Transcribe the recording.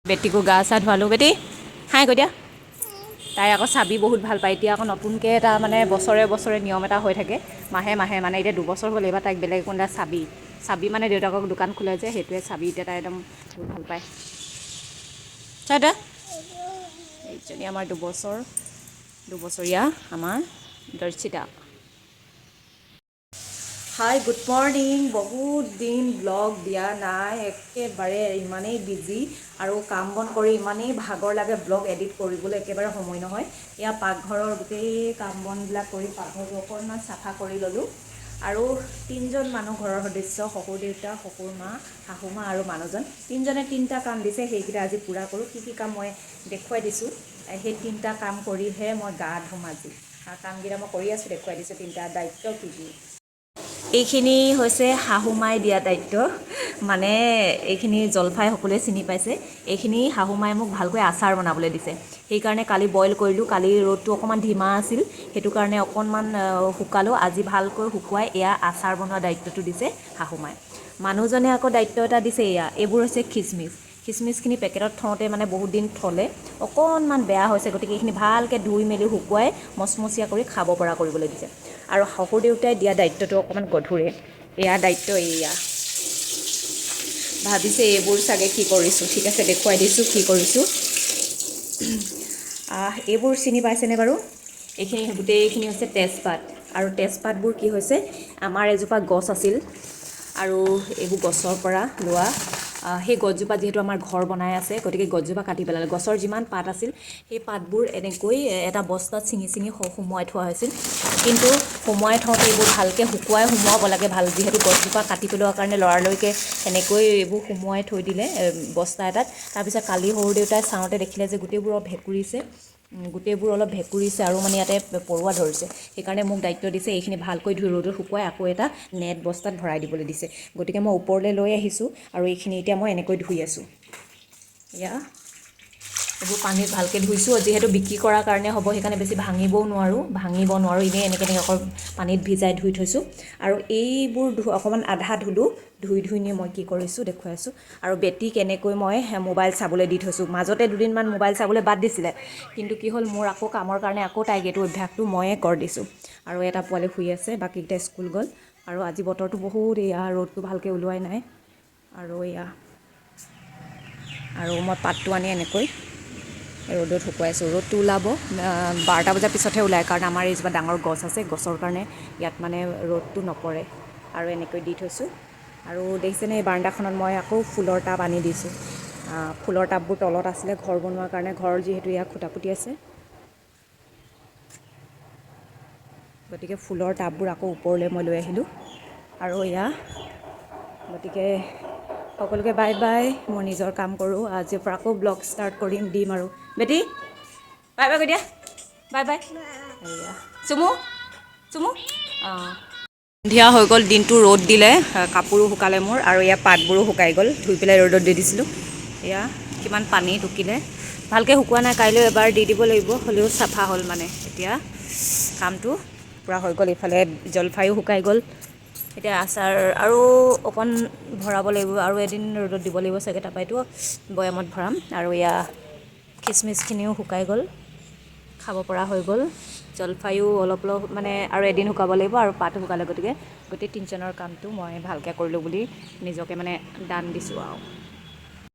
বেটীকো গা চা ধুৱালোঁ। বেটী, হাই কৈ দিয়া। তাই আকৌ চাবি বহুত ভাল পায়। এতিয়া আকৌ নতুনকৈ এটা মানে বছৰে বছৰে নিয়ম এটা হৈ থাকে, মাহে মাহে, মানে এতিয়া 2 বছৰ হ'ল। এইবাৰ তাইক বেলেগ কোনোবা চাবি চাবি, মানে দেউতাকক দোকান খোলে যে, সেইটোৱে চাবি। এতিয়া তাই একদম বহুত ভাল পায়। চাই, এইজনী আমাৰ 2 বছৰীয়া আমাৰ দৰ্শিতা। হাই, গুড মৰ্ণিং। বহুত দিন ব্লগ দিয়া নাই, একেবাৰে ইমানেই বিজি আৰু কাম বন কৰি ইমানেই ভাগৰ লাগে, ব্লগ এডিট কৰিবলৈ একেবাৰে সময় নহয়। এয়া পাকঘৰৰ গোটেই কাম বনবিলাক কৰি পাকঘৰটো অকণমান চাফা কৰি ল'লোঁ। আৰু তিনিজন মানুহ ঘৰৰ সদস্য, শহুৰ দেউতা, শহুৰ মা, শাহু মা আৰু মানুহজন, তিনিজনে তিনিটা কাম দিছে। সেইকেইটা আজি পূৰা কৰোঁ। কি কি কাম মই দেখুৱাই দিছোঁ। সেই তিনিটা কাম কৰিহে মই গা ধুম আজি। আৰু কামকেইটা মই কৰি আছোঁ, দেখুৱাই দিছোঁ তিনিটা দায়িত্ব কি কি। এইখিনি হৈছে শাহু মায়ে দিয়া দায়িত্ব। মানে এইখিনি জলফাই সকলোৱে চিনি পাইছে। এইখিনি শাহু মায়ে মোক ভালকৈ আচাৰ বনাবলৈ দিছে। সেইকাৰণে কালি বইল কৰিলোঁ। কালি ৰ'দটো অকণমান ধিমা আছিল, সেইটো কাৰণে অকণমান শুকালোঁ। আজি ভালকৈ শুকুৱাই এয়া আচাৰ বনোৱা দায়িত্বটো দিছে শাহু মায়ে। মানুহজনে আকৌ দায়িত্ব এটা দিছে। এয়া এইবোৰ হৈছে খিচমিচ। খিচমিচখিনি পেকেটত থওঁতে মানে বহুত দিন থ'লে অকণমান বেয়া হৈছে। গতিকে এইখিনি ভালকৈ ধুই মেলি শুকুৱাই মচমচীয়া কৰি খাব পৰা কৰিবলৈ দিছে। আৰু শহুৰ দেউতাই দিয়া দায়িত্বটো অকণমান গধুৰে। এয়া দায়িত্ব এয়া। ভাবিছে এইবোৰ চাগে কি কৰিছোঁ। ঠিক আছে, দেখুৱাই দিছোঁ কি কৰিছোঁ। এইবোৰ চিনি পাইছেনে বাৰু? এইখিনি গোটেইখিনি হৈছে তেজপাত। আৰু তেজপাতবোৰ কি হৈছে, আমাৰ এজোপা গছ আছিল আৰু এইবোৰ গছৰ পৰা লোৱা। সেই গছজোপা যিহেতু আমাৰ ঘৰ বনাই আছে, গতিকে গছজোপা কাটি পেলালে। গছৰ যিমান পাত আছিল, সেই পাতবোৰ এনেকৈ এটা বস্তাত ছিঙি ছিঙি সুমুৱাই থোৱা হৈছিল। কিন্তু সুমুৱাই থওঁতে এইবোৰ ভালকৈ শুকুৱাই সুমুৱাব লাগে ভাল। যিহেতু গছজোপা কাটি পেলোৱাৰ কাৰণে লৰালৰিকৈ এনেকৈ এইবোৰ সুমুৱাই থৈ দিলে বস্তা এটাত। তাৰপিছত কালি সৰু দেউতাই চাওঁতে দেখিলে যে গোটেইবোৰ অলপ ভেঁকুৰিছে, গোটেইবোৰ অলপ ভেঁকুৰিছে আৰু মানে ইয়াতে পৰুৱা ধৰিছে। সেইকাৰণে মোক দায়িত্ব দিছে, এইখিনি ভালকৈ ধুই ৰ'দত শুকুৱাই আকৌ এটা নেট বস্তাত ভৰাই দিবলৈ দিছে। গতিকে মই ওপৰলৈ লৈ আহিছোঁ আৰু এইখিনি এতিয়া মই এনেকৈ ধুই আছোঁ। এয়া এইবোৰ পানীত ভালকৈ ধুইছোঁ। যিহেতু বিক্ৰী কৰাৰ কাৰণে হ'ব, সেইকাৰণে বেছি ভাঙিবও নোৱাৰোঁ, ভাঙিব নোৱাৰোঁ। এনেই এনেকৈ এনেকৈ অকল পানীত ভিজাই ধুই থৈছোঁ। আৰু এইবোৰ অকণমান আধা ধুলোঁ। ধুই ধুই নি মই কি কৰিছোঁ দেখুৱাই আছোঁ। আৰু বেটীক এনেকৈ মই মোবাইল চাবলৈ দি থৈছোঁ। মাজতে দুদিনমান মোবাইল চাবলৈ বাদ দিছিলে, কিন্তু কি হ'ল, মোৰ আকৌ কামৰ কাৰণে আকৌ তাইক এইটো অভ্যাসটো ময়ে গঢ় দিছোঁ। আৰু এটা পোৱালি শুই আছে, বাকীকেইটা স্কুল গ'ল। আৰু আজি বতৰটো বহুত, এয়া ৰ'দটো ভালকৈ ওলোৱাই নাই। আৰু এয়া আৰু মই পাতটো আনি এনেকৈ ৰ'দত শুকুৱাইছোঁ। ৰ'দটো ওলাব, 12টা বজাৰ পিছতহে ওলায়, কাৰণ আমাৰ এইজোপা ডাঙৰ গছ আছে, গছৰ কাৰণে ইয়াত মানে ৰ'দটো নপৰে। আৰু এনেকৈ দি থৈছোঁ। আৰু দেখিছেনে, এই বাৰাণ্ডাখনত মই আকৌ ফুলৰ টাব আনি দিছোঁ। ফুলৰ টাববোৰ তলত আছিলে ঘৰ বনোৱাৰ কাৰণে। ঘৰ যিহেতু ইয়াত খুটা পুতি আছে, গতিকে ফুলৰ টাববোৰ আকৌ ওপৰলৈ মই লৈ আহিলোঁ। আৰু এয়া গতিকে সকলোকে বাই বাই। মই নিজৰ কাম কৰোঁ। আজিৰ পৰা আকৌ ব্লগ ষ্টাৰ্ট কৰিম, দিম। আৰু বেটি, বাই বাই কৈ দিয়া। Bye bye. এয়া চুমু, চুমু। অঁ, সন্ধিয়া হৈ গ'ল। দিনটো ৰ'দ দিলে, কাপোৰো শুকালে মোৰ। আৰু এয়া পাতবোৰো শুকাই গ'ল, ধুই পেলাই ৰ'দত দি দিছিলোঁ। এয়া কিমান পানী টুকিলে। ভালকৈ শুকোৱা নাই, কাইলৈ এবাৰ দি দিব লাগিব। হ'লেও চাফা হ'ল, মানে এতিয়া কামটো পূৰা হৈ গ'ল। ইফালে জলফাইও শুকাই গ'ল। এতিয়া আচাৰ আৰু অকণ ভৰাব লাগিব আৰু এদিন ৰ'দত দিব লাগিব চাগে, তাৰপৰা এইটো বৈয়ামত ভৰাম। আৰু এয়া খিচমিচখিনিও শুকাই গ'ল, খাব পৰা হৈ গ'ল। জলফাইও অলপ অলপ মানে আৰু এদিন শুকাব লাগিব। আৰু পাতো শুকালে। গতিকে গোটেই তিনিজনৰ কামটো মই ভালকৈ কৰিলোঁ বুলি নিজকে মানে দান দিছোঁ আৰু।